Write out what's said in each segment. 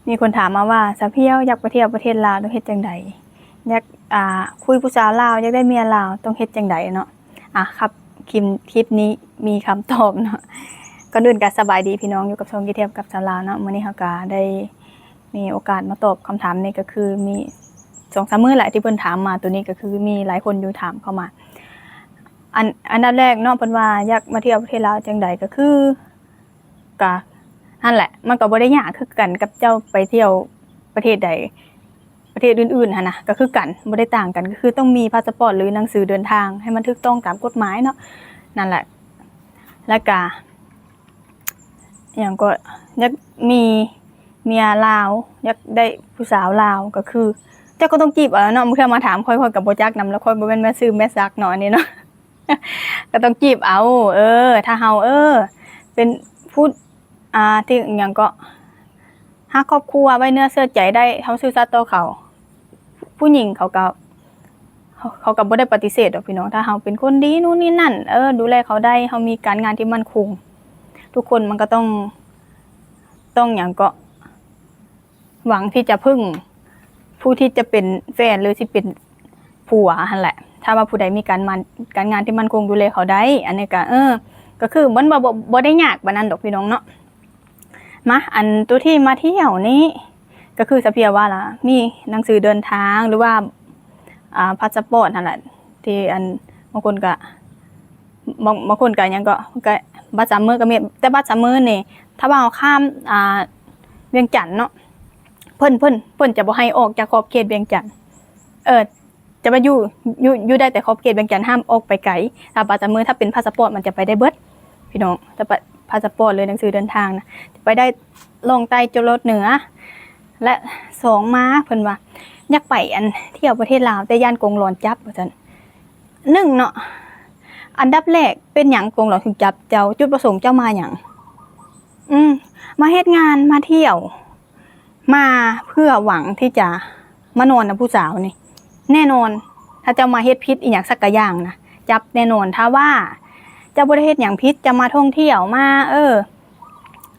ມີຄົນຖາມມາວ່າ ສາວພຽວ ຢາກໄປທ່ຽວປະເທດລາວ ຕ້ອງເຮັດຈັ່ງໃດ? ຢາກ ອ່າ ຄຸຍຜູ້ສາວລາວ ຢາກໄດ້ເມຍລາວ ຕ້ອງເຮັດຈັ່ງໃດເນາະ? ອ່າ ຄັບ ຄລິບ ຄລິບນີ້ມີຄຳຕອບເນາະ. ກ່ອນອື່ນກໍສະບາຍດີພີ່ນ້ອງ ຢູ່ກັບຊ່ອງກິນທ່ຽວກັບສາວລາວເນາະ. ມື້ນີ້ເຮົາກໍໄດ້ມີໂອກາດມາຕອບຄຳຖາມນີ້ ກໍຄືມີສອງສາມມື້ແຫຼະທີ່ເພິ່ນຖາມມາ. ໂຕນີ້ກໍຄືມີຫຼາຍຄົນຢູ່ຖາມເຂົ້າມາ. ອັນ ອັນດັບແລກເນາະ ເພິ່ນວ່າຢາກມາທ່ຽວປະເທດລາວຈັ່ງໃດ? ກໍຄື ກະຫັ້ນແຫຼະ ມັນກໍບໍ່ໄດ້ຍາກຄືກັນກັບເຈົ້າໄປທ່ຽວປະເທດໃດ ປະເທດອື່ນໆຫັ້ນນະ ກໍຄືກັນ ບໍ່ໄດ້ຕ່າງກັນ ກໍຄືຕ້ອງມີພາສະປອດ ຫຼື ໜັງສືເດີນທາງໃຫ້ມັນຖືກຕ້ອງຕາມກົດໝາຍເນາະ. ນັ້ນແຫຼະ ແລ້ວກະ ຫຍັງກໍ ຢາກມີເມຍລາວ ຢາກໄດ້ຜູ້ສາວລາວ ກໍຄືເຈົ້າກໍຕ້ອງຈີບເອົາເນາະ. ບາງເທື່ອມາຖາມຂ້ອຍ ຂ້ອຍກໍບໍ່ຈັກນຳ ແລ້ວຂ້ອຍບໍ່ແມ່ນແມ່ຊື້ແມ່ສັກເນາະ ອັນນີ້ເນາະ. ກໍຕ້ອງຈີບເອົາ ເອີ ຖ້າເຮົາ ເອີ ເປັນຜູ້ ອ່າ ທີ່ຫຍັງເກາະ ຮັກຄອບຄົວ ໄວ້ເນື້ອເຊື່ອໃຈໄດ້ ເຮົາຊື່ສັດຕໍ່ເຂົາ ຜູ້ຍິງເຂົາກໍ ເຂົາກໍບໍ່ໄດ້ປະຕິເສດດອກພີ່ນ້ອງ. ຖ້າເຮົາເປັນຄົນດີ ນູ່ນນີ້ນັ້ນ ເອີ ດູແລເຂົາໄດ້ ເຮົາມີການງານທີ່ໝັ້ນຄົງ ທຸກຄົນມັນກໍຕ້ອງ ຕ້ອງຫຍັງເກາະ ຫວັງທີ່ຈະເພິ່ງຜູ້ທີ່ຈະເປັນແຟນ ຫຼື ຊິເປັນຜົວຫັ້ນແຫຼະ. ຖ້າວ່າຜູ້ໃດມີການໝັ້ນ ການງານທີ່ໝັ້ນຄົງ ດູແລເຂົາໄດ້ ອັນນີ້ກໍ ເອີ ກໍຄືມັນບໍ່ ບໍ່ ບໍ່ໄດ້ຍາກປານນັ້ນດອກພີ່ນ້ອງເນາະ. ມາ ອັນໂຕທີ່ມາທ່ຽວນີ້ ກໍຄືສາວພຽວວ່າລະ ມີໜັງສືເດີນທາງ ຫຼືວ່າ ອ່າ ພາສະປອດຫັ້ນແຫຼະ ທີ່ອັນ ບາງຄົນກໍ ບາງ ບາງຄົນກໍຫຍັງກໍ ກໍບັດສາມມື້ກໍມີ ແຕ່ບັດສາມມື້ນີ້ ຖ້າວ່າເຮົາຂ້າມ ອ່າ ວຽງຈັນເນາະ ເພິ່ນ ເພິ່ນ ເພິ່ນຈະບໍ່ໃຫ້ອອກຈາກຂອບເຂດວຽງຈັນ ເອີ ຈະມາຢູ່ ຢູ່ ຢູ່ໄດ້ແຕ່ຂອບເຂດວຽງຈັນ ຫ້າມອອກໄປໄກ. ຖ້າບັດສາມມື້ ຖ້າເປັນພາສະປອດ ມັນຈະໄປໄດ້ເບິດພີ່ນ້ອງ ຖ້າ ພາສະປອດ ຫຼື ໜັງສືເດີນທາງນະ ຈະໄປໄດ້ລ່ອງໃຕ້ຈົນຮອດເໜືອ. ແລະ ສອງມາ ເພິ່ນວ່າຢາກໄປອັນ ທ່ຽວປະເທດລາວ ແຕ່ຢ້ານກົງຫຼອນຈັບ ວ່າຊັ້ນ. ໜຶ່ງເນາະ ອັນດັບແລກ ເປັນຫຍັງກົງຫຼອນເຖິງຈັບເຈົ້າ? ຈຸດປະສົງເຈົ້າມາຫຍັງ? ອືມ ມາເຮັດງານ ມາທ່ຽວ ມາເພື່ອຫວັງທີ່ຈະມານອນນຳຜູ້ສາວນີ້ ແນ່ນອນ ຖ້າເຈົ້າມາເຮັດຜິດອີ່ຫຍັງສັກກະຢ່າງນະ ຈັບແນ່ນອນ. ຖ້າວ່າເຈົ້າບໍ່ໄດ້ເຮັດຫຍັງຜິດ ເຈົ້າມາທ່ອງທ່ຽວ ມາ ເອີ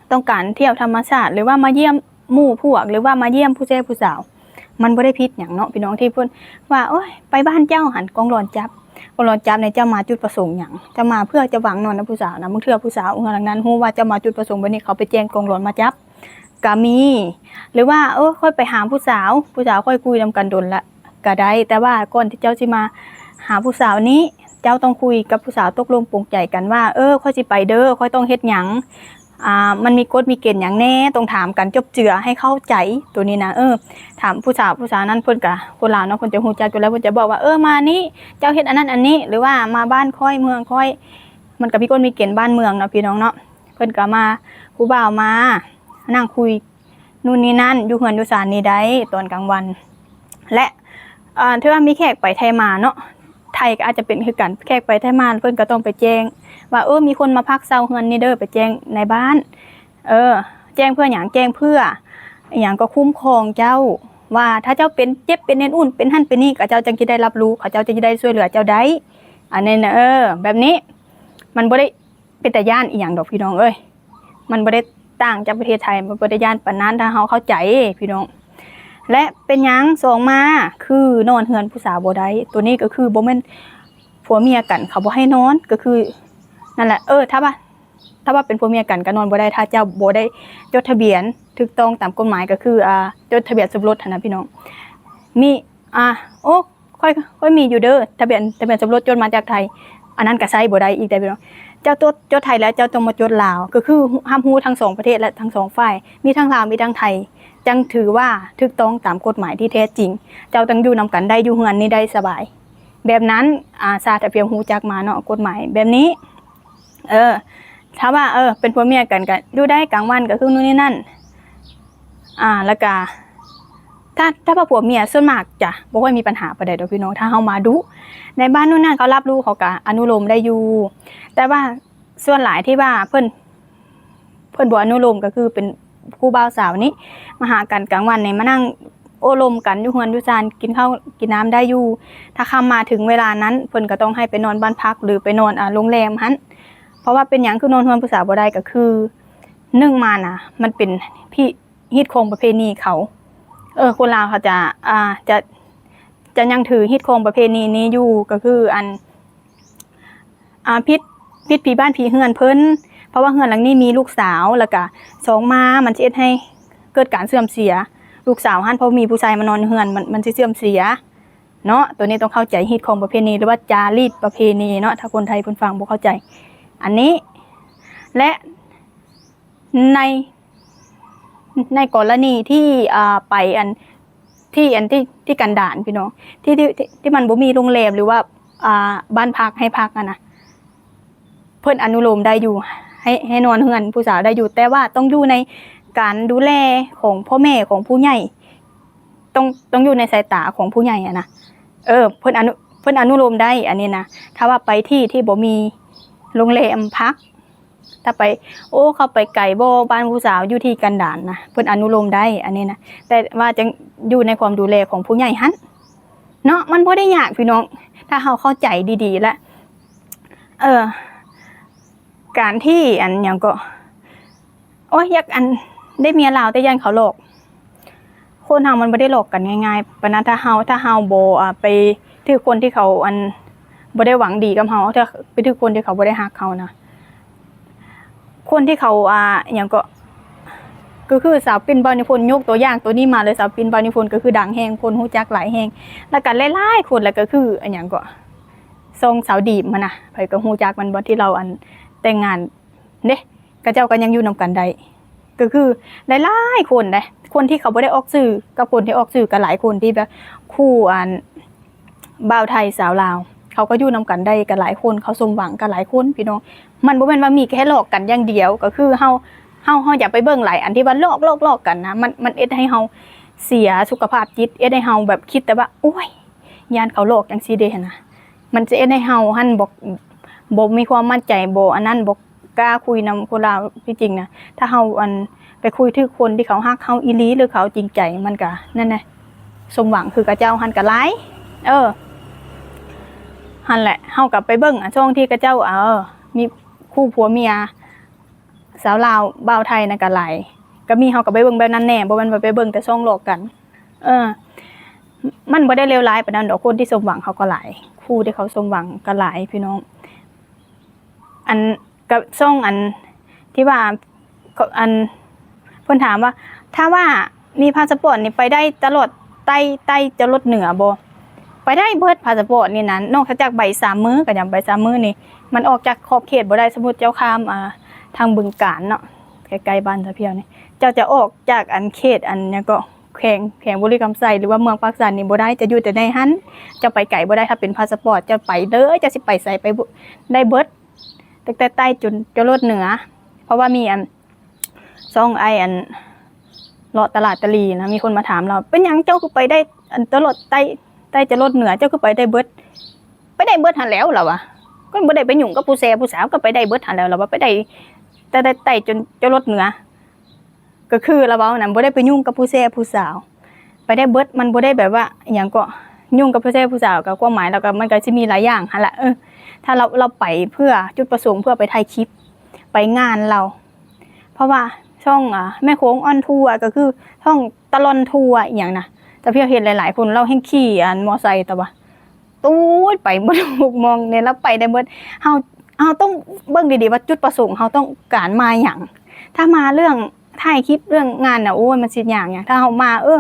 ຕ້ອງການທ່ຽວທຳມະຊາດ ຫຼືວ່າມາຢ້ຽມໝູ່ພວກ ຫຼືວ່າມາຢ້ຽມຜູ້ແຊຜູ້ສາວ ມັນບໍ່ໄດ້ຜິດຫຍັງເນາະພີ່ນ້ອງ. ທີ່ເພິ່ນວ່າ ໂອ້ຍ ໄປບ້ານເຈົ້າຫັ້ນ ກົງຫຼອນຈັບ ກົງຫຼອນຈັບນີ້ ເຈົ້າມາຈຸດປະສົງຫຍັງ? ເຈົ້າມາເພື່ອຈະຫວັງນອນນຳຜູ້ສາວນະ. ບາງເທື່ອຜູ້ສາວເຮືອນຫຼັງນັ້ນຮູ້ວ່າເຈົ້າມາຈຸດປະສົງແບບນີ້ ເຂົາໄປແຈ້ງກົງຫຼອນມາຈັບກໍມີ ຫຼືວ່າ ໂອ້ ຂ້ອຍໄປຫາຜູ້ສາວ ຜູ້ສາວຂ້ອຍຄຸຍນຳກັນດົນລະ ກໍໄດ້. ແຕ່ວ່າກ່ອນທີ່ເຈົ້າຊິມາຫາຜູ້ສາວນີ້ ເຈົ້າຕ້ອງຄຸຍກັບຜູ້ສາວ ຕົກລົງປົງໃຈກັນວ່າ ເອີ ຂ້ອຍຊິໄປເດີ ຂ້ອຍຕ້ອງເຮັດຫຍັງ ອ່າ ມັນມີກົດມີເກນຫຍັງແດ່ ຕ້ອງຖາມກັນຈົບເຈືອໃຫ້ເຂົ້າໃຈໂຕນີ້ນະ. ເອີ ຖາມຜູ້ສາວ ຜູ້ສາວນັ້ນເພິ່ນກະ ຄົນລາວເນາະ ເພິ່ນຈະຮູ້ຈັກຢູ່ແລ້ວ ເພິ່ນຈະບອກວ່າ ເອີ ມານີ້ ເຈົ້າເຮັດອັນນັ້ນອັນນີ້ ຫຼືວ່າມາບ້ານຂ້ອຍ ເມືອງຂ້ອຍ ມັນກະມີກົດມີເກນບ້ານເມືອງເນາະ ພີ່ນ້ອງເນາະ. ເພິ່ນກະມາ ຜູ້ບ່າວມາ ນັ່ງຄຸຍ ນູ່ນນີ້ນັ້ນ ຢູ່ເຮືອນຢູ່ຊານນີ້ໄດ້ຕອນກາງວັນ ແລະ ເອີ ຖືວ່າມີແຂກໄປໄທມາເນາະ ໄທກໍອາດຈະເປັນຄືກັນ ແຂກໄປໄທມາ ເພິ່ນກໍຕ້ອງໄປແຈ້ງວ່າ ເອີ ມີຄົນມາພັກເຊົ່າເຮືອນນີ້ເດີ ໄປແຈ້ງນາຍບ້ານ ເອີ ແຈ້ງເພື່ອຫຍັງ? ແຈ້ງເພື່ອອີ່ຫຍັງ? ກໍຄຸ້ມຄອງເຈົ້າ ວ່າຖ້າເຈົ້າເປັນເຈັບເປັນແໜ້ນອຸ່ນ ເປັນຫັ້ນເປັນນີ້ ເຂົາເຈົ້າຈັ່ງຊິໄດ້ຮັບຮູ້ ເຂົາເຈົ້າຈຶ່ງຊິໄດ້ຊ່ວຍເຫຼືອເຈົ້າໄດ້ ອັນນີ້ນະ ເອີ ແບບນີ້ ມັນບໍ່ໄດ້ ເປັນຕາຢ້ານອີ່ຫຍັງດອກພີ່ນ້ອງເອີຍ ມັນບໍ່ໄດ້ຕ່າງຈາກປະເທດໄທ ມັນບໍ່ໄດ້ຢ້ານປານນັ້ນ ຖ້າເຮົາເຂົ້າໃຈພີ່ນ້ອງ. ແລະ ເປັນຫຍັງສອງມາ ຄືນອນເຮືອນຜູ້ສາວບໍ່ໄດ້? ໂຕນີ້ກໍຄືບໍ່ແມ່ນຜົວເມຍກັນ ເຂົາບໍ່ໃຫ້ນອນ ກໍຄືນັ້ນແຫຼະ ເອີ ຖ້າວ່າ ຖ້າວ່າເປັນຜົວເມຍກັນກໍນອນບໍ່ໄດ້ ຖ້າເຈົ້າບໍ່ໄດ້ຈົດທະບຽນຖືກຕ້ອງຕາມກົດໝາຍ ກໍຄື ອ່າ ຈົດທະບຽນສົມລົດຫັ້ນນະພີ່ນ້ອງ. ມີ ອ່າ ໂອ້ ຂ້ອຍ ຂ້ອຍມີຢູ່ເດີ ທະບຽນ ທະບຽນສົມລົດຈົດມາຈາກໄທ ອັນນັ້ນກໍໃຊ້ບໍ່ໄດ້ອີກເດ້ພີ່ນ້ອງ. ເຈົ້າຕົວະ ຈົດໄທແລ້ວເຈົ້າຕ້ອງມາຈົດລາວ ກໍຄືຮັບຮູ້ທັງສອງປະເທດ ແລະ ທັງສອງຝ່າຍ ມີທັງລາວ ມີທັງໄທ ຈັ່ງຖືວ່າຖືກຕ້ອງຕາມກົດໝາຍທີ່ແທ້ຈິງ ເຈົ້າຈັ່ງຢູ່ນຳກັນໄດ້ ຢູ່ເຮືອນນີ້ໄດ້ສະບາຍ ແບບນັ້ນ. ອາ ຊາວແຕ່ພຽງຮູ້ຈັກມາເນາະ ກົດໝາຍແບບນີ້. ເອີ ຖ້າວ່າ ເອີ ເປັນຜົວເມຍກັນກໍຢູ່ໄດ້ ກາງວັນກໍຄືນູ່ນນີ້ນັ້ນ ອ່າ ແລ້ວກະ ຖ້າ ຖ້າວ່າຜົວເມຍສ່ວນມາກຈະບໍ່ຄ່ອຍມີບັນຫາປານໃດດອກພີ່ນ້ອງ ຖ້າເຮົາມາດຸ ໃນບ້ານນູ່ນນັ້ນເຂົາຮັບຮູ້ ເຂົາກະອະນຸໂລມໄດ້ຢູ່. ແຕ່ວ່າສ່ວນຫຼາຍທີ່ວ່າເພິ່ນ ເພິ່ນບໍ່ອະນຸໂລມ ກໍຄືເປັນຄູ່ບ່າວສາວນີ້ ມາຫາກັນກາງວັນນີ້ ມານັ່ງໂອ້ລົມກັນຢູ່ເຮືອນຢູ່ຊານ ກິນເຂົ້າກິນນ້ຳໄດ້ຢູ່. ຖ້າຄ່ຳມາເຖິງເວລານັ້ນ ເພິ່ນກໍຕ້ອງໃຫ້ໄປນອນບ້ານພັກ ຫຼື ໄປນອນ ອ່າ ໂຮງແຮມຫັ້ນ. ເພາະວ່າເປັນຫຍັງຄືນອນເຮືອນຜູ້ສາວບໍ່ໄດ້ ກໍຄື ໜຶ່ງມານະ ມັນເປັນພິ ຮີດຄອງປະເພນີເຂົາ. ເອີ ຄົນລາວເຂົາຈະ ອ່າ ຈະ ຈະຍັງຖືຮີດຄອງປະເພນີນີ້ຢູ່ ກໍຄືອັນ ອ່າ ຜິດ ຜິດຜີບ້ານຜີເຮືອນເພິ່ນ ເພາະວ່າເຮືອນຫຼັງນີ້ມີລູກສາວ ແລ້ວກະສອງມາ ມັນຊິເຮັດໃຫ້ເກີດການເສື່ອມເສຍ. ລູກສາວຫັ້ນ ເພາະມີຜູ້ຊາຍມານອນເຮືອນ ມັນ ມັນຊິເສື່ອມເສຍເນາະ. ໂຕນີ້ຕ້ອງເຂົ້າໃຈຮີດຄອງປະເພນີ ຫຼືວ່າຈາຣີດປະເພນີເນາະ ຖ້າຄົນໄທເພິ່ນຟັງບໍ່ເຂົ້າໃຈອັນນີ້. ແລະ ໃນ ໃນກໍລະນີທີ່ ອ່າ ໄປອັນ ທີ່ອັນ ທີ່ ທີ່ກັນດານພີ່ນ້ອງ ທີ່ ທີ່ ທີ່ ທີ່ມັນບໍ່ມີໂຮງແຮມ ຫຼືວ່າ ອ່າ ບ້ານພັກໃຫ້ພັກຫັ້ນນະ ເພິ່ນອະນຸໂລມໄດ້ຢູ່ ໃຫ້ ໃຫ້ນອນເຮືອນຜູ້ສາວໄດ້ຢູ່ ແຕ່ວ່າຕ້ອງຢູ່ໃນການດູແລຂອງພໍ່ແມ່ຂອງຜູ້ໃຫຍ່ ຕ້ອງ ຕ້ອງຢູ່ໃນສາຍຕາຂອງຜູ້ໃຫຍ່ຫັ້ນນະ. ເອີ ເພິ່ນອະນຸ ເພິ່ນອະນຸໂລມໄດ້ອັນນີ້ນະ. ຖ້າວ່າໄປທີ່ທີ່ບໍ່ມີໂຮງແຮມພັກ ຖ້າໄປ ໂອ້ ເຂົ້າໄປໄກບໍ່ ບ້ານຜູ້ສາວຢູ່ທີ່ກັນດານນະ ເພິ່ນອະນຸໂລມໄດ້ອັນນີ້ນະ ແຕ່ວ່າຈັ່ງຢູ່ໃນຄວາມດູແລຂອງຜູ້ໃຫຍ່ຫັ້ນເນາະ. ມັນບໍ່ໄດ້ຍາກພີ່ນ້ອງ ຖ້າເຮົາເຂົ້າໃຈດີໆ ແລະ ເອີ ການທີ່ອັນຫຍັງເກາະ ໂອ້ຍ ຢາກອັນໄດ້ເມຍລາວ ແຕ່ຢ້ານເຂົາຫຼອກ. ຄົນເຮົາມັນບໍ່ໄດ້ຫຼອກກັນງ່າຍໆປານນັ້ນ ຖ້າເຮົາ ຖ້າເຮົາບໍ່ ອ່າ ໄປຖືກຄົນທີ່ເຂົາອັນ ບໍ່ໄດ້ຫວັງດີກັບເຮົາ ຖ້າໄປຖືກຄົນທີ່ເຂົາບໍ່ໄດ້ຮັກເຮົານະ. ຄົນທີ່ເຂົາ ອ່າ ຫຍັງເກາະ ກໍຄືສາວປິ່ນ ບ່າວນິພົນ ຍົກຕົວຢ່າງໂຕນີ້ມາເລີຍ. ສາວປິ່ນ ບ່າວນິພົນ ກໍຄືດັງແຮງ ຄົນຮູ້ຈັກຫຼາຍແຮງ ແລ້ວກໍຫຼາຍໆຄົນ ແລ້ວກໍຄືອັນຫຍັງເກາະ ຊ່ອງສາວດີມຫັ້ນນະ ໃຜກໍຮູ້ຈັກແມ່ນບໍ່ ທີ່ລາວອັນແຕ່ງງານເດ້ ເຂົາເຈົ້າກໍຍັງຢູ່ນຳກັນໄດ້ ກໍຄືຫຼາຍໆຄົນເດ້. ຄົນທີ່ເຂົາບໍ່ໄດ້ອອກຊື່ກັບຄົນທີ່ອອກຊື່ກໍຫຼາຍຄົນ ທີ່ແບບຄູ່ອັນບ່າວໄທສາວລາວ ເຂົາກໍຢູ່ນຳກັນໄດ້ກໍຫຼາຍຄົນ ເຂົາສົມຫວັງກໍຫຼາຍຄົນພີ່ນ້ອງ. ມັນບໍ່ແມ່ນວ່າມີແຄ່ຫຼອກກັນຢ່າງດຽວ ກໍຄືເຮົາ ເຮົາ ເຮົາຢ່າໄປເບິ່ງຫຼາຍອັນທີ່ວ່າຫຼອກ ຫຼອກ ຫຼອກກັນນະ ມັນ ມັນເຮັດໃຫ້ເຮົາເສຍສຸຂະພາບຈິດ ເຮັດໃຫ້ເຮົາແບບຄິດແຕ່ວ່າ ໂອ້ຍ ຢ້ານເຂົາຫຼອກຈັ່ງຊີ້ເດ້ຫັ້ນນະ. ມັນຈະເຮັດໃຫ້ເຮົາຫັ້ນບໍ່ ບໍ່ມີຄວາມໝັ້ນໃຈ ບໍ່ອັນນັ້ນ ບໍ່ກ້າຄຸຍນຳຄົນລາວ. ທີ່ຈິງນະ ຖ້າເຮົາອັນໄປຄຸຍຖືກຄົນທີ່ເຂົາຮັກເຮົາອີ່ຫຼີ ຫຼືເຂົາຈິງໃຈ ມັນກະນັ້ນແຫຼະ ສົມຫວັງຄືເຂົາເຈົ້າຫັ້ນກະຫຼາຍ. ເອີ ຫັ້ນແຫຼະ ເຮົາກໍໄປເບິ່ງອັນຊ່ອງທີ່ເຂົາເຈົ້າ ເອີ ມີຄູ່ຜົວເມຍ ສາວລາວບ່າວໄທນັ້ນກໍຫຼາຍ ກໍມີ ເຮົາກໍໄປເບິ່ງແບບນັ້ນແດ່ ບໍ່ແມ່ນວ່າໄປເບິ່ງແຕ່ຊ່ອງຫຼອກກັນ. ເອີ ມັນບໍ່ໄດ້ເລວຮ້າຍປານນັ້ນດອກ ຄົນທີ່ສົມຫວັງເຂົາກໍຫຼາຍ ຄູ່ທີ່ເຂົາສົມຫວັງກໍຫຼາຍພີ່ນ້ອງ. ອັນ ກັບຊ່ອງອັນທີ່ວ່າ ອັນ ເພິ່ນຖາມວ່າ ຖ້າວ່າມີພາສະປອດນີ້ໄປໄດ້ຕະຫຼອດໃຕ້ ໃຕ້ຈະລົດເໜືອບໍ່? ໄປໄດ້ເບິດ ພາສະປອດນີ້ນະ ນອກເສຍຈາກໃບສາມມື້ ກໍຍັງໃບສາມມື້ນີ້ ມັນອອກຈາກຂອບເຂດບໍ່ໄດ້. ສົມມຸດເຈົ້າຂ້າມ ອ່າ ທາງບຶງການເນາະ ໃກ້ໆບ້ານສາວພຽວນີ້ ເຈົ້າຈະອອກຈາກອັນເຂດອັນຫຍັງເກາະ ແຂວງ ແຂວງບໍລິຄຳໄຊ ຫຼືວ່າເມືອງປາກຊັນນີ້ບໍ່ໄດ້ ຈະຢູ່ແຕ່ໃນຫັ້ນ ເຈົ້າໄປໄກບໍ່ໄດ້. ຖ້າເປັນພາສະປອດ ເຈົ້າໄປເລີຍ ເຈົ້າຊິໄປໃສໄປ ໄດ້ເບິດ ຕັ້ງແຕ່ໃຕ້ຈົນຈະລົດເໜືອ. ເພາະວ່າມີອັນ ຊ່ອງອ້າຍອັນ ເລາະຕະຫຼາດຕະຫຼີນະ ມີຄົນມາຖາມລາວ ເປັນຫຍັງເຈົ້າຄືໄປໄດ້ອັນຕະຫຼອດໃຕ້ ໃຕ້ຈະລົດເໜືອ ເຈົ້າຄືໄປໄດ້ເບິດ? ໄປໄດ້ເບິດຫັ້ນແຫຼ້ວ ລາວວ່າ ກໍບໍ່ໄດ້ໄປຫຍຸ້ງກັບຜູ້ແຊຜູ້ສາວ ກໍໄປໄດ້ເບິດຫັ້ນແຫຼ້ວ ລາວວ່າ ໄປໄດ້ແຕ່ໃຕ້ຈົນຈະລົດເໜືອ. ກໍຄືລາວເວົ້ານະ ບໍ່ໄດ້ໄປຫຍຸ້ງກັບຜູ້ແຊຜູ້ສາວ ໄປໄດ້ເບິດ. ມັນບໍ່ໄດ້ແບບວ່າຫຍັງເກາະ ຫຍຸ້ງກັບຜູ້ແຊຜູ້ສາວ ກໍຄວາມໝາຍລາວກໍ ມັນກໍຊິມີຫຼາຍຢ່າງຫັ້ນລະ. ເອີ ຖ້າລາວ ລາວໄປເພື່ອຈຸດປະສົງ ເພື່ອໄປຖ່າຍຄລິບ ໄປງານລາວ ເພາະວ່າຊ່ອງ ອ່າ ແມ່ໂຂງອອນທົວ ກໍຄືຊ່ອງຕະຫຼອນທົວອີ່ຫຍັງນະ ສາວພຽວເຫັນຫຼາຍໆຄົນ ລາວແຮ່ງຂີ່ອັນມໍໄຊຕະວະ ຕູດ ໄປໝົດທຸກໝ່ອງນີ້ ລາວໄປໄດ້ເບິດ. ເຮົາ ເຮົາຕ້ອງເບິ່ງດີໆວ່າຈຸດປະສົງເຮົາຕ້ອງການມາຫຍັງ. ຖ້າມາເລື່ອງຖ່າຍຄລິບເລື່ອງງານນະ ໂອ້ຍ ມັນຊິຍາກຫຍັງ. ຖ້າເຮົາມາ ເອີ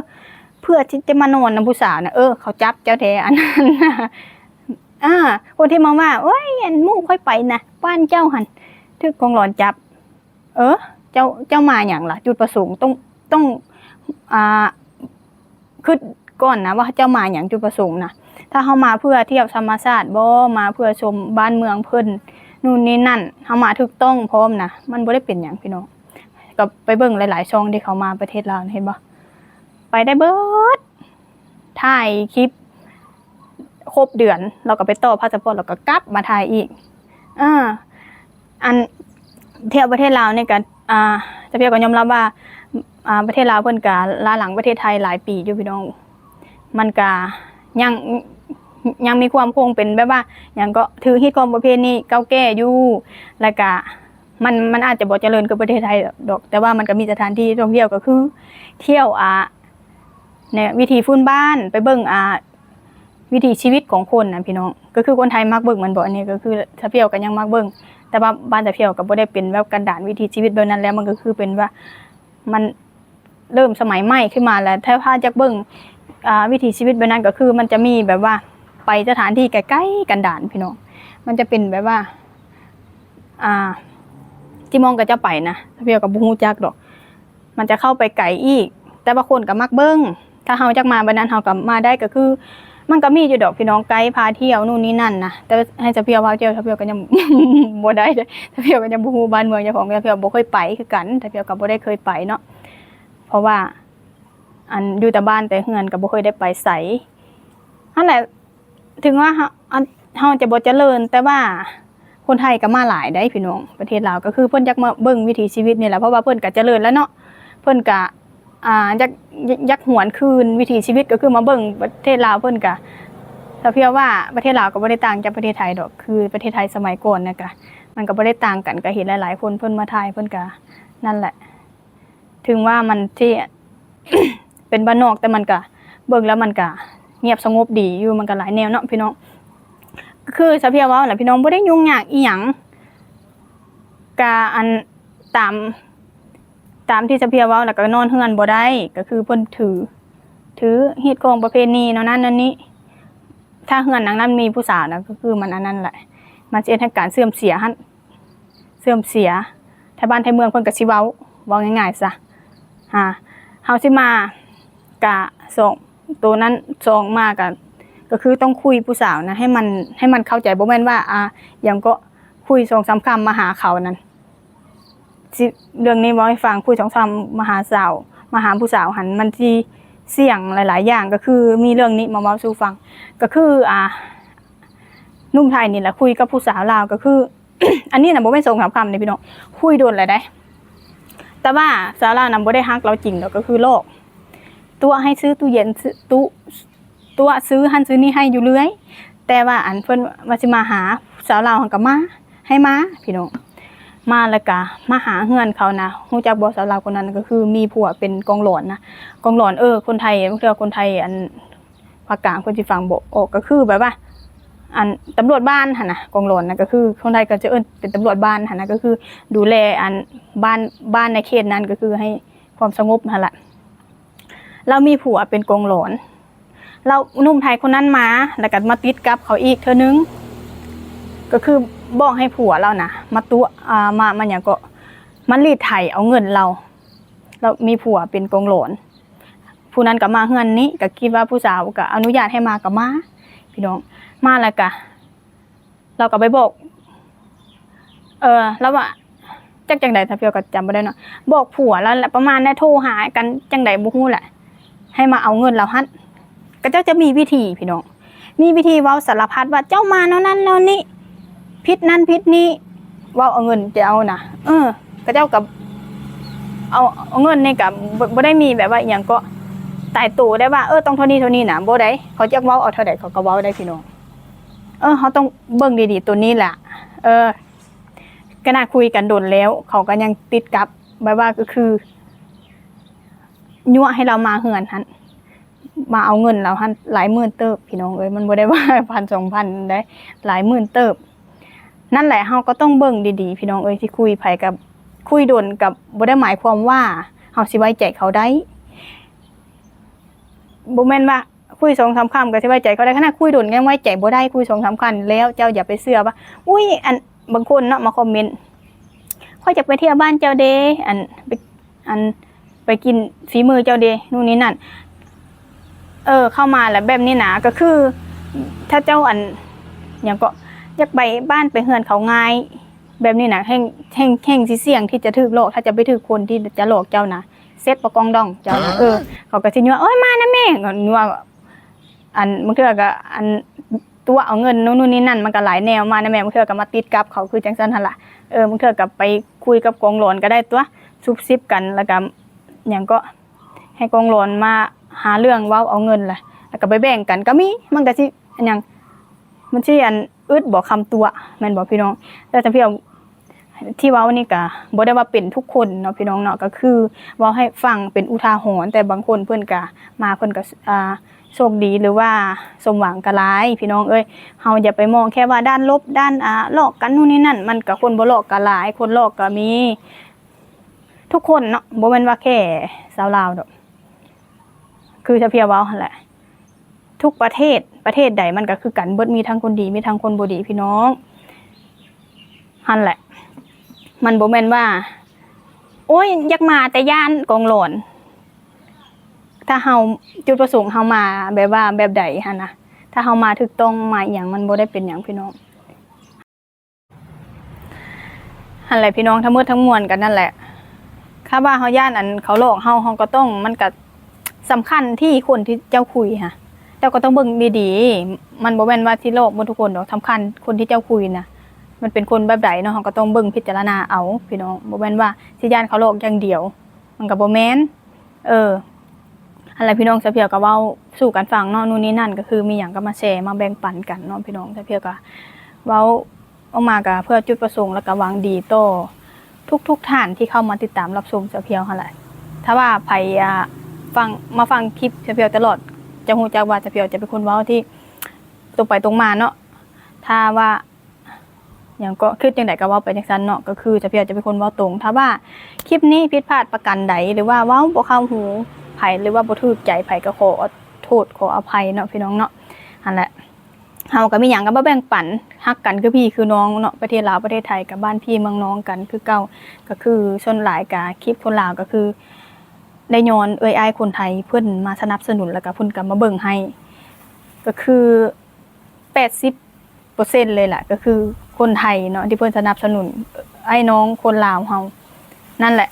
ເພື່ອທີ່ຈະມານອນນຳຜູ້ສາວນະ ເອີ ເຂົາຈັບເຈົ້າແທ້ ອັນນັ້ນນະ. ອ່າ ຄົນທີ່ມາວ່າ ໂອ້ຍ ອັນໝູ່ຂ້ອຍໄປນະ ບ້ານເຈົ້າຫັ້ນຖືກກອງຫຼອນຈັບ. ເອີ ເຈົ້າ ເຈົ້າມາຫຍັງລະ? ຈຸດປະສົງຕ້ອງ ຕ້ອງ ອ່າ ຄິດກ່ອນນະວ່າເຈົ້າມາຫຍັງ ຈຸດປະສົງນະ. ຖ້າເຮົາມາເພື່ອທ່ຽວທຳມະຊາດບໍ ມາເພື່ອຊົມບ້ານເມືອງເພິ່ນ ນູ່ນນີ້ນັ້ນ ເຮົາມາຖືກຕ້ອງພ້ອມນະ ມັນບໍ່ໄດ້ເປັນຫຍັງພີ່ນ້ອງ. ກໍໄປເບິ່ງຫຼາຍໆຊ່ອງທີ່ເຂົາມາປະເທດລາວ ເຫັນບໍ່? ໄປໄດ້ເບິດ ຖ່າຍຄລິບຄົບເດືອນ ແລ້ວກໍໄປຕໍ່ພາສະປອດ ແລ້ວກໍກັບມາຖ່າຍອີກ. ເອີ ອັນ ທ່ຽວປະເທດລາວນີ້ກໍ ອ່າ ສາວພຽວກໍຍອມຮັບວ່າ ອ່າ ປະເທດລາວເພິ່ນກໍລ້າຫຼັງປະເທດໄທຫຼາຍປີຢູ່ພີ່ນ້ອງ. ມັນກໍຍັງ ຍັງມີຄວາມຄົງເປັນແບບວ່າຫຍັງເກາະ ຖືຮີດຄອງປະເພນີເກົ່າແກ່ຢູ່ ແລ້ວກໍ ມັນ ມັນອາດຈະບໍ່ຈະເລີນຄືປະເທດໄທດອກ ແຕ່ວ່າມັນກໍມີສະຖານທີ່ທ່ອງທ່ຽວ ກໍຄືທ່ຽວ ອ່າ ໃນວິຖີພື້ນບ້ານ ໄປເບິ່ງ ອ່າ ວິຖີຊີວິດຂອງຄົນນະພີ່ນ້ອງ ກໍຄືຄົນໄທມັກເບິ່ງແມ່ນບໍ່? ອັນນີ້ກໍຄືສະພຽວກໍຍັງມັກເບິ່ງ ແຕ່ວ່າບ້ານສະພຽວກໍບໍ່ໄດ້ເປັນແບບກັນດານວິຖີຊີວິດແບບນັ້ນແລ້ວ ມັນກໍຄືເປັນວ່າ ມັນເລີ່ມສະໄໝໃໝ່ຂຶ້ນມາແລ້ວ ຖ້າ ຖ້າຢາກເບິ່ງ ອ່າ ວິຖີຊີວິດແບບນັ້ນ ກໍຄືມັນຈະມີແບບວ່າໄປສະຖານທີ່ໄກໆກັນດານພີ່ນ້ອງ ມັນຈະເປັນແບບວ່າ ອ່າ ທີ່ມອງກໍຈະໄປນະ ສະພຽວກໍບໍ່ຮູ້ຈັກດອກ ມັນຈະເຂົ້າໄປໄກອີກ ແຕ່ວ່າຄົນກໍມັກເບິ່ງ ຖ້າເຮົາຢາກມາແບບນັ້ນ ເຮົາກໍມາໄດ້ ກໍຄືມັນກໍມີຢູ່ດອກພີ່ນ້ອງ ໄກພາທ່ຽວນູ່ນນີ້ນັ້ນນະ ແຕ່ໃຫ້ສະພຽວພາທ່ຽວ ສະພຽວກໍຍັງ ບໍ່ໄດ້ເດ້ ສະພຽວກໍຍັງບໍ່ຮູ້ບ້ານເມືອງເຈົ້າຂອງ ສະພຽວບໍ່ເຄີຍໄປຄືກັນ ສະພຽວກໍບໍ່ໄດ້ເຄີຍໄປເນາະ ເພາະວ່າ ອັນ ຢູ່ແຕ່ບ້ານແຕ່ເຮືອນກໍບໍ່ເຄີຍໄດ້ໄປໃສ ຫັ້ນແຫຼະ ເຖິງວ່າເຮົາ ອັນ ເຮົາຈະບໍ່ຈະເລີນ ແຕ່ວ່າຄົນໄທກໍມາຫຼາຍໃດ໋ພີ່ນ້ອງ ປະເທດລາວ ກໍຄືເພິ່ນຢາກມາເບິ່ງວິຖີຊີວິດນີ້ແຫຼະ ເພາະວ່າເພິ່ນກໍຈະເລີນແລ້ວເນາະ ເພິ່ນກໍ ອ່າ ຢາກ ຢາກ ຢາກຫວນຄືນວິຖີຊີວິດ ກໍຄືມາເບິ່ງປະເທດລາວ ເພິ່ນກໍ ສະພຽວວ່າປະເທດລາວກໍບໍ່ໄດ້ຕ່າງຈາກປະເທດໄທດອກ ຄືປະເທດໄທສະໄໝກ່ອນນະ ກະ ມັນກໍບໍ່ໄດ້ຕ່າງກັນ ກໍເຫັນຫຼາຍໆຄົນເພິ່ນມາຖ່າຍ ເພິ່ນກໍ ນັ້ນແຫຼະ ເຖິງວ່າມັນຊິ ເປັນບ້ານນອກ ແຕ່ມັນກະ ເບິ່ງແລ້ວມັນກະງຽບສະຫງົບດີຢູ່ ມັນກະຫຼາຍແນວເນາະພີ່ນ້ອງ ຄືສະພຽວເວົ້າແຫຼະພີ່ນ້ອງ ບໍ່ໄດ້ຫຍຸ້ງຍາກອີ່ຫຍັງ ກະ ອັນ ຕາມ ຕາມທີ່ສະພຽວເວົ້າ ແລ້ວກະນອນເຮືອນບໍ່ໄດ້ ກະຄືເພິ່ນຖື ຖືຮີດຄອງປະເພນີແນວນັ້ນແນວນີ້ ຖ້າເຮືອນຫຼັງນັ້ນມີຜູ້ສາວນະ ກະຄືມັນອັນນັ້ນແຫຼະ ມັນຊິເຮັດໃຫ້ການເສື່ອມເສຍຫັ້ນ ເສື່ອມເສຍ ໄທບ້ານໄທເມືອງເພິ່ນກໍຊິເວົ້າ ເວົ້າງ່າຍໆຊະ ຫາ ເຮົາຊິມາກະສອງ ໂຕນັ້ນສອງມາກະ ກໍຄືຕ້ອງຄຸຍຜູ້ສາວນະ ໃຫ້ມັນ ໃຫ້ມັນເຂົ້າໃຈ ບໍ່ແມ່ນວ່າ ອ່າ ຫຍັງເກາະ ຄຸຍສອງສາມຄຳມາຫາເຂົານັ້ນ ຊິ ເລື່ອງນີ້ເວົ້າໃຫ້ຟັງ ຄຸຍສອງສາມມາຫາສາວ ມາຫາຜູ້ສາວຫັ້ນ ມັນຊິສ່ຽງຫຼາຍໆຢ່າງ ກໍຄືມີເລື່ອງນີ້ມາເວົ້າສູ່ຟັງ ກໍຄື ອ່າ ໜຸ່ມໄທນີ້ແຫຼະ ຄຸຍກັບຜູ້ສາວລາວ ກໍຄື ອັນນີ້ນະບໍ່ແມ່ນສອງສາມຄຳເດ້ພີ່ນ້ອງ ຄຸຍດົນແລ້ວໃດ໋ ແຕ່ວ່າສາວລາວນະບໍ່ໄດ້ຮັກລາວຈິງດອກ ກໍຄືຫຼອກ ຕົວະໃຫ້ຊື້ຕູ້ເຢັນ ຊື້ຕູ້ ຕົວະຊື້ຫັ້ນຊື້ນີ້ໃຫ້ຢູ່ເລື້ອຍ ແຕ່ວ່າອັນເພິ່ນວ່າຊິມາຫາ ສາວລາວຫັ້ນກໍມາ ໃຫ້ມາພີ່ນ້ອງ ມາແລ້ວກໍມາຫາເຮືອນເຂົານະ ຮູ້ຈັກບໍ່ ສາວລາວຄົນນັ້ນກໍຄືມີຜົວເປັນກອງຫຼອນນະ ກອງຫຼອນ ເອີ ຄົນໄທ ບາງເທື່ອຄົນໄທ ອັນ ພາກກາງເພິ່ນຊິຟັງບໍ່ອອກ ກໍຄືແບບວ່າ ອັນ ຕຳຫຼວດບ້ານຫັ້ນນະ ກອງຫຼອນນະ ກໍຄືຄົນໄທກໍຈະເອີ້ນເປັນຕຳຫຼວດບ້ານຫັ້ນນະ ກໍຄືດູແລ ອັນ ບ້ານ ບ້ານໃນເຂດນັ້ນ ກໍຄືໃຫ້ຄວາມສະຫງົບຫັ້ນລະ ລາວມີຜົວເປັນກອງຫຼອນ ແລ້ວໜຸ່ມໄທຄົນນັ້ນມາ ແລ້ວກໍມາຕິດກັບເຂົາອີກເທື່ອໜຶ່ງ ກໍຄືບອກໃຫ້ຜົວລາວນະ ມາຕົວະ ອ່າ ມາ ມາຫຍັງເກາະ ມາລີດໄຖເອົາເງິນລາວ ລາວມີຜົວເປັນກອງຫຼອນ ຜູ້ນັ້ນກໍມາເຮືອນນີ້ ກໍຄິດວ່າຜູ້ສາວກໍອະນຸຍາດໃຫ້ມາກໍມາ ພີ່ນ້ອງ ມາແລ້ວກໍ ລາວກໍໄປບອກ ເອີ ລາວວ່າ ຈັກຈັ່ງໃດ ສາວພຽວກໍຈຳບໍ່ໄດ້ເນາະ ບອກຜົວລາວແຫຼະ ປະມານນັ້ນ ໂທຫາກັນຈັ່ງໃດບໍ່ຮູ້ແຫຼະ ໃຫ້ມາເອົາເງິນລາວຫັ້ນ ຂະເຈົ້າຈະມີວິທີ ພີ່ນ້ອງ ມີວິທີເວົ້າສາລະພັດວ່າ ເຈົ້າມາແນວນັ້ນແນວນີ້ ຜິດນັ້ນຜິດນີ້ ເວົ້າເອົາເງິນເຈົ້ານະ ເອີ ຂະເຈົ້າກໍເອົາ ເອົາເງິນນີ້ກໍບໍ່ ບໍ່ໄດ້ມີແບບວ່າອີ່ຫຍັງເກາະ ຕາຍໂຕໄດ້ວ່າ ເອີ ຕ້ອງເທົ່ານີ້ເທົ່ານີ້ນະ ບໍ່ໄດ້ ເຂົາຢາກເວົ້າເອົາເທົ່າໃດເຂົາກໍເວົ້າໄດ້ ພີ່ນ້ອງ ເອີ ເຮົາຕ້ອງເບິ່ງດີໆ ໂຕນີ້ແຫຼະ ເອີ ຂະໜາດຄຸຍກັນດົນແລ້ວ ເຂົາກໍຍັງຕິດກັບ ແບບວ່າກໍຄື ຍົວະໃຫ້ລາວມາເຮືອນຫັ້ນ ມາເອົາເງິນລາວຫັ້ນ ຫຼາຍໝື່ນເຕີບ ພີ່ນ້ອງເອີຍ ມັນບໍ່ໄດ້ວ່າພັນສອງພັນໃດ ຫຼາຍໝື່ນເຕີບ ນັ້ນແຫຼະ ເຮົາກໍຕ້ອງເບິ່ງດີໆ ພີ່ນ້ອງເອີຍ ຊິຄຸຍໃຜກໍ ຄຸຍດົນກໍບໍ່ໄດ້ໝາຍຄວາມວ່າເຮົາຊິໄວ້ໃຈເຂົາໄດ້ ບໍ່ແມ່ນວ່າຄຸຍສອງສາມຄຳກໍຊິໄວ້ໃຈເຂົາໄດ້ ຂະໜາດຄຸຍດົນກໍຍັງໄວ້ໃຈບໍ່ໄດ້ ຄຸຍສອງສາມຄຳແລ້ວ ເຈົ້າຢ່າໄປເຊື່ອວ່າ ອຸ້ຍ ອັນ ບາງຄົນເນາະມາຄອມເມັນ ຂ້ອຍຢາກໄປທ່ຽວບ້ານເຈົ້າເດ ອັນ ໄປ ອັນ ໄປກິນຝີມືເຈົ້າເດ ນູ່ນນີ້ນັ້ນ ເອີ ເຂົ້າມາແລ້ວແບບນີ້ນະ ກໍຄື ຖ້າເຈົ້າ ອັນ ຫຍັງເກາະ ຢາກໄປບ້ານໄປເຮືອນເຂົາງ່າຍ ແບບນີ້ນະ ແຮ່ງ ແຮ່ງ ແຮ່ງຊິສ່ຽງທີ່ຈະຖືກຫຼອກ ຖ້າຈະໄປຖືກຄົນທີ່ຈະຫຼອກເຈົ້ານະ ເຊັດປະກອງດອງເຈົ້ານະ ເອີ ເຂົາກໍຊິຍົວະ ໂອ້ຍ ມານຳແມ່ ຍົວະ ອັນ ບາງເທື່ອກໍ ອັນ ຕົວະເອົາເງິນ ໂນ່ນ ໂນ່ນນີ້ນັ້ນ ມັນກໍຫຼາຍແນວ ມານຳແມ່ ບາງເທື່ອກໍມາຕິດກັບເຂົາ ຄືຈັ່ງຊັ້ນຫັ້ນລະ ເອີ ບາງເທື່ອກໍໄປຄຸຍກັບກອງຫຼອນກໍໄດ້ຕົວະ ຊຸບຊິບກັນ ແລ້ວກໍ ຫຍັງເກາະ ໃຫ້ກອງຫຼອນມາຫາເລື່ອງເວົ້າເອົາເງິນລະ ແລ້ວກໍໄປແບ່ງກັນກໍມີ ມັນກໍຊິ ອັນຫຍັງ ມັນຊິ ອັນ ອຶດບໍ່ຄຳຕົວະ ແມ່ນບໍ່ພີ່ນ້ອງ? ແຕ່ສຳພຽວ ທີ່ເວົ້ານີ້ກະບໍ່ໄດ້ວ່າເປັນທຸກຄົນເນາະພີ່ນ້ອງເນາະ ກະຄືເວົ້າໃຫ້ຟັງເປັນອຸທາຫອນ ແຕ່ບາງຄົນເພິ່ນກະມາເພິ່ນກະ ອ່າ ໂຊກດີ ຫຼືວ່າສົມຫວັງກະຫຼາຍພີ່ນ້ອງເອີຍ. ເຮົາຢ່າໄປມອງແຄ່ວ່າດ້ານລົບ ດ້ານ ອ່າ ລອກກັນ ນູ່ນນີ້ນັ້ນ ມັນກະຄົນບໍ່ລອກກະຫຼາຍ ຄົນລອກກະມີ ທຸກຄົນເນາະ ບໍ່ແມ່ນວ່າແຄ່ຊາວລາວດອກ ຄືຊາວພຽວເວົ້າຫັ້ນແຫຼະ ທຸກປະເທດ ປະເທດໃດມັນກະຄືກັນເບິດ ມີທັງຄົນດີ ມີທັງຄົນບໍ່ດີພີ່ນ້ອງ ຫັ້ນແຫຼະ ມັນບໍ່ແມ່ນວ່າ ໂອ້ຍ ຢາກມາແຕ່ຢ້ານກອງຫຼອນ ຖ້າເຮົາ ຈຸດປະສົງເຮົາມາແບບວ່າແບບໃດຫັ້ນນະ ຖ້າເຮົາມາຖືກຕ້ອງມາອີ່ຫຍັງ ມັນບໍ່ໄດ້ເປັນຫຍັງພີ່ນ້ອງ. ຫັ້ນແຫຼະພີ່ນ້ອງ ທັງໝົດທັງມວນກະນັ້ນແຫຼະ ຖ້າວ່າເຮົາຢ້ານອັນເຂົາຫຼອກເຮົາ ເຮົາກະຕ້ອງ ມັນກະສຳຄັນທີ່ຄົນທີ່ເຈົ້າຄຸຍຫັ້ນ ເຈົ້າກະຕ້ອງເບິ່ງດີໆ ມັນບໍ່ແມ່ນວ່າຊິຫຼອກໝົດທຸກຄົນດອກ ສຳຄັນຄົນທີ່ເຈົ້າຄຸຍນະ ມັນເປັນຄົນແບບໃດເນາະ ເຮົາກະຕ້ອງເບິ່ງພິຈາລະນາເອົາພີ່ນ້ອງ ບໍ່ແມ່ນວ່າຊິຢ້ານເຂົາຫຼອກຢ່າງດຽວ ມັນກະບໍ່ແມ່ນ ເອີ ຫັ້ນແຫຼະພີ່ນ້ອງ ສາວພຽວກະເວົ້າສູ່ກັນຟັງເນາະ ນູ່ນນີ້ນັ້ນ ກະຄືມີຫຍັງກະມາແຊມາແບ່ງປັນກັນເນາະພີ່ນ້ອງ ສາວພຽວກະເວົ້າອອກມາກະເພື່ອຈຸດປະສົງ ແລະກະຫວັງດີຕໍ່ທຸກໆທ່ານທີ່ເຂົ້າມາຕິດຕາມຮັບຊົມສາວພຽວຫັ້ນແຫຼະ ຖ້າວ່າໃຜ ອ່າ ຟັງ ມາຟັງຄລິບສາວພຽວຕະຫຼອດ ຈະຮູ້ຈັກວ່າສາວພຽວຈະເປັນຄົນເວົ້າທີ່ຕົງໄປຕົງມາເນາະ ຖ້າວ່າ ຫຍັງເກາະ ຄິດຈັ່ງໃດກະເວົ້າໄປຈັ່ງຊັ້ນເນາະ ກະຄືສາວພຽວຈະເປັນຄົນເວົ້າຕົງ ຖ້າວ່າຄລິບນີ້ຜິດພາດປະການໃດ ຫຼືວ່າເວົ້າບໍ່ເຂົ້າຫູໃຜ ຫຼືວ່າບໍ່ຖືກໃຈໃຜ ກະຂໍໂທດຂໍອະໄພເນາະພີ່ນ້ອງເນາະ ຫັ້ນແຫຼະ ເຮົາກະມີຫຍັງກະມາແບ່ງປັນ ຮັກກັນຄືພີ່ຄືນ້ອງເນາະ ປະເທດລາວປະເທດໄທກະບ້ານພີ່ເມືອງນ້ອງກັນຄືເກົ່າ ກະຄືສ່ວນຫຼາຍກະຄລິບຄົນລາວກະຄືໄດ້ຍ້ອນເອື້ອຍອ້າຍຄົນໄທເພິ່ນມາສະໜັບສະໜູນ ແລະກະເພິ່ນກະມາເບິ່ງໃຫ້ ກະຄື ແປດສິບເປີເຊັນເລີຍລະ ກະຄືຄົນໄທເນາະ ທີ່ເພິ່ນສະໜັບສະໜູນອ້າຍນ້ອງຄົນລາວເຮົາ ນັ້ນແຫຼະ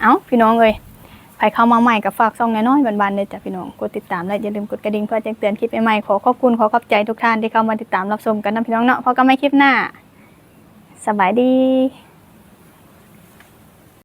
ເອົ້າ ພີ່ນ້ອງເອີຍ ໃຜເຂົ້າມາໃໝ່ກະຝາກຊ່ອງນ້ອຍໆບ້ານໆເດີຈ້າພີ່ນ້ອງ ກົດຕິດຕາມ ແລະຢ່າລືມກົດກະດິ່ງເພື່ອແຈ້ງເຕືອນຄລິບໃໝ່ໆ ຂໍຂອບຄຸນ ຂໍຂອບໃຈທຸກທ່ານທີ່ເຂົ້າມາຕິດຕາມຮັບຊົມກັນນຳພີ່ນ້ອງເນາະ ພົບກັນໃໝ່ຄລິບໜ້າ ສະບາຍດີ.